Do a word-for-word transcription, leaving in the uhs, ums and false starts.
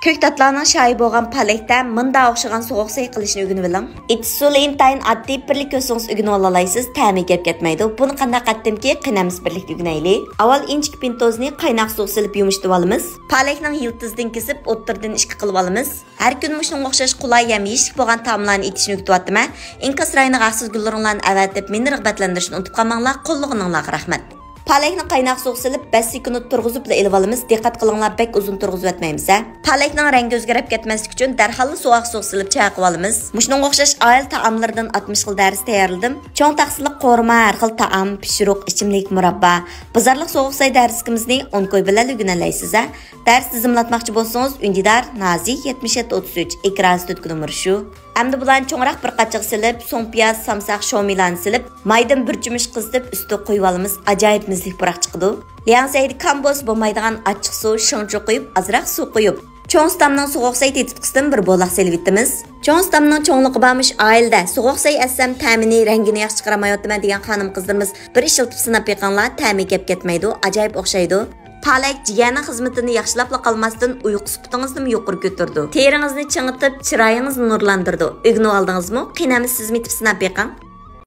كۆكتاتلارنىڭ شاھى بولغان پالەكتە مۇنداق ئوخشىغان سوغۇق سەي قىلىشنى ئۆگىنىۋېلىڭ. ئېتىش ئۇسۇلى ئىنتايىن ئاددىي، بىرلا كۆرسىڭىز ئۆگىنىۋالالايسىز، تەمى گەپ كەتمەيدۇ. بۇنى قانداق قىلدىمكى، قېنى ھەممىسى بىرلىكتە ئۆگىنەيلى. ئاۋۋال ئىنچىكە پىنتوزنى قايناق سۇغا سېلىپ يۇمشىتىۋالىمىز. پالەكنىڭ يىلتىزىدىن كېسىپ، ئوتتۇرىدىن ئىككى قىلىۋالىمىز. ھەر كۈنى مۇشۇنىڭغا ئوخشاش قولاي ھەم يېيىشلىك بولغان تائاملارنى ئېتىشنى ئۆگىتىۋاتىمەن. ئىنكاس رايونىغا ھەقسىز گۈللىرىڭلارنى ئەۋەتىپ، مېنى رىغبەتلەندۈرۈشنى ئۇنتۇپ قالماڭلار، قوللىغىنىڭلارغا رەھمەت. پالەكنى قايناق سۇغا سېلىپ، بەش سېكۇنت تۇرغۇزۇپلا ئېلىۋالىمىز. دىققەت قىلىڭلار، بەك ئۇزۇن تۇرغۇزۇۋەتمەيمىز ھە. پالەكنىڭ رەڭگى ئۆزگىرىپ كەتمەسلىكى ئۈچۈن دەرھاللا سوغۇق سۇغا سېلىپ چايقىۋالىمىز. مۇشۇنىڭغا ئوخشاش ئائىلە تائاملىرىدىن ئاتمىش خىل دەرس تەييارلىدىم. چوڭ تەخسىلىك قورۇما، ھەر خىل تائام، پىشۇرۇق، ئىچىملىك، مۇراببا. بازارلىق سوغۇق سەي دەرسلىكىمىزنى ئون كوي بىلەن ئۆگىنەلەيسىز ھە. دەرس تىزىملاتماقچى بولسىڭىز، ئۈندىدار نازى يەتمىش يەتتە ئوتتۇز ئۈچ، ئېكران ئۈستىدىكى نومۇر شۇ. ئەمدى بۇلارنى چوڭراق بىر قاچىغا سېلىپ، سوڭ پىياز، سامساق، شومىلانى سېلىپ، مايدىن بىر چۆمۈچ قىزىتىپ، ئۈستىگە قۇيۇۋالىمىز. ئاجايىپ مېزىلىك پۇراق چىقىدۇ. لياڭسەيدە كام بولسا بولمايدىغان ئاچچىق سۇ، شېڭچۇ قۇيۇپ، ئازراق سۇ قۇيۇپ. چوڭ ئۇستامنىڭ سوغۇق سەي تېتىتقۇسىدىن بىر بولاق سېلىۋېتىمىز. چوڭ ئۇستامنىڭ چوڭلۇقى بارمىش ئائىلىدە سوغۇق سەي ئەتسەم تەمىنى، رەڭگىنى ياخشى چىقىرالمايۋاتىمەن دېگەن خانىم قىزلىرىمىز بىر ئىشلىتىپ سىناپ بېقىڭلار، تەمى گەپ كەتمەيدۇ، ئاجايىپ ئوخشايدۇ. پالەك جىگەرنىڭ خىزمىتىنى ياخشىلاپلا قالماستىن، ئۇيقۇ سۈپىتىڭىزنىمۇ يۇقىرى كۆتۈرىدۇ. تېرىڭىزنى چىڭىتىپ، چىرايىڭىزنى نۇرلاندۇرىدۇ. ئۆگىنىۋالدىڭىزمۇ؟ قېنى ئەمدى سىزمۇ ئېتىپ سىناپ بېقىڭ.